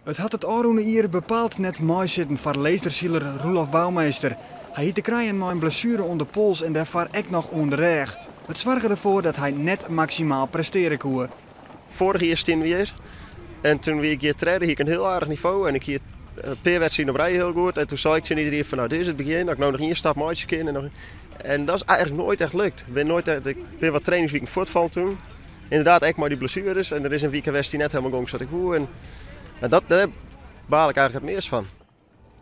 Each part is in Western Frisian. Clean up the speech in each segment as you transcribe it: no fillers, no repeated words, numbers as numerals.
It hat it ôfrûne jier bepaald net meisitten foar lasersiler Roelof Bouwmeester. Hy hie te krijen mei in blessuere oan de pols en dêrfoar ek noch oan de rêch. It soarge derfoar dat hy net maksimaal prestearje koe. Foarich jier stiene we hjir en toen wie ik hjir tredde, hie ik in hiel aardich nivo en ik hie in pear wedstriden op rij hiel goed. En toen sei ik tsjin iedereen fan nou dit is it begjin, as ik no noch ien stap meitsje kin. En, noch, en dat is eigenlijk noait echt lukt. Ik bin noait echt, ik bin wat trainingswiken fuortfallen toen. Inderdaad ek mei dy blessueres en der is in wike west dy't net helemaal gong sa't ik woe. En, en dat, dêr baal ik eigenlijk it meast fan.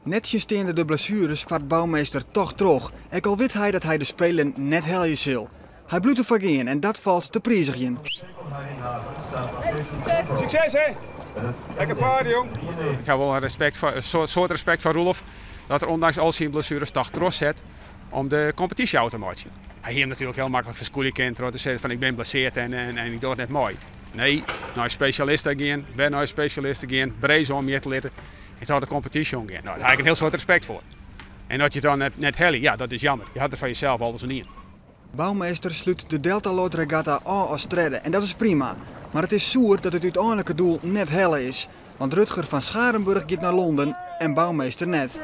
Nettsjinsteande de blessueres fart Bouwmeester toch troch, ek al wit hy dat hy de Spelen net helje sil. Hy bliuwt derfoar gean en dat falt te priizgjen. Sukses hè! Lekker farre jong! Ik ha wol in respekt foar, in soad respekt foar Roelof dat er ûndanks al syn blessueres toch trochset om de kompetysje ôf te meitsjen. Hy hie him natuerlik hiel maklik ferskûlje kind troch te sizzen fan ik bin blesseard en, en, en ik doch net mei. Nee, nei spesjalist gean, wer nei spesjalist gean, brace oanmjitte litte en troch de kompetysje oangean. Nou, dêr ha ik in hiel soad respekt foar. En dat je it dan net, net helje, ja, dat is jammer. Je hat der foar jesels alles oan dien. Bouwmeester slút de Delta Lloyd Regatta ôf as tredde en dat is prima. Mar it is soer dat it úteinlike doel net helle is. Want Rutger van Scharenburg giet nei Londen en Bouwmeester net.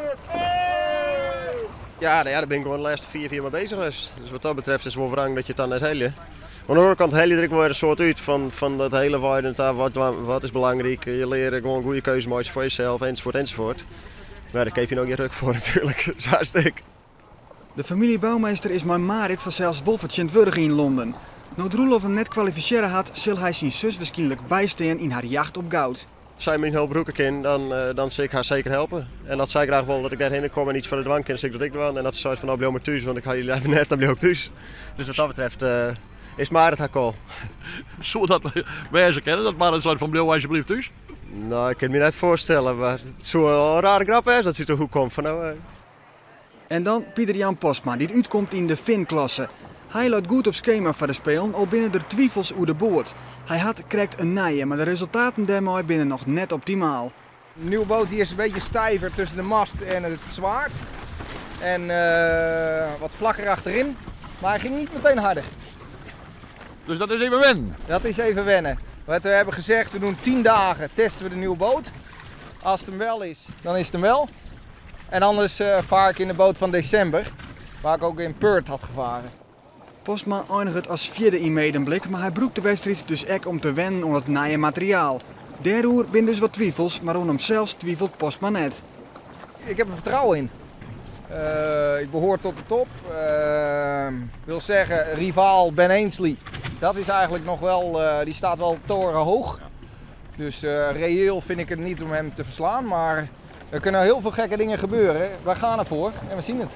Ja, nou ja, dêr bin ik gewoan de lêste 4 jier mei bezig west. Dus wat dat betreft is it wol wrang dat je it dan net helje. Oan de oare kant helje je der ek wol wer in soad út fan, fan dat hele weiden ta. Wat, wat is belangryk? Je leare gewoan goede keuzes meitsje foar jesels, enzovoort, enzovoort. Mar dêr keapje je no gjin ruk foar natuerlik. Sa is it ek. De famylje Bouwmeester is mei Marit fansels wol fertsjintwurdige yn Londen. No't Roelof him net kwalifisearre hat, sil hy syn sus wierskynlik bystean yn har jacht op goud. As sy myn help brûke kin, dan, dan sil ik har seker helpe. En as sy graach wol dat ik dêrhinne kom en yts foar har dwaan kin, dan sil ik dat ek dwaan. En as se seit fan no bliuw mar thús, want ik ha dy leaver net, dan bliuw ik thús. Dus wat dat betreft uh, is Marit har call. Soe dat wêze kinne, dat Marit seit fan bliuw alsjeblieft thús? Nou, ik kin my net foarstelle, mar it soe wol in rare grap wêze dat sy út de hoek komt fan no. Uh, En dan Pieter Jan Postma, dy't útkomt yn de Finn-klasse. Hy leit goed op skema foar de Spelen, al binne der twifels oer de boat. Hy hat krekt in nije, mar de resultaten dêrmei binne noch net optimaal. De nieuwe boot die is een beetje stijver tussen de mast en het zwaard. En uh, wat vlakker achterin. Maar hij ging niet meteen harder. Dus dat is even wennen? Dat is even wennen. Wat we hebben gezegd, we doen 10 dagen testen we de nieuwe boot. Als het hem wel is, dan is het hem wel. En anders uh, vaar ik in de boot van december, waar ik ook in Perth had gevaren. Postma einiget as fjirde yn Medemblik, mar hy brûkt de wedstriid dus ek om te wennen oan it nije materiaal. Dêroer binne dus wat twifels, mar oan himsels twivelet Postma net. Ik heb er vertrouwen in. Uh, ik behoor tot de top. Uh, wil zeggen, rivaal Ben Ainslie. Dat is eigenlijk nog wel, uh, die staat wel torenhoog. Dus reëel vind ik het niet om hem te verslaan. Maar er kunnen heel veel gekke dingen gebeuren. Wij gaan ervoor en we zien het.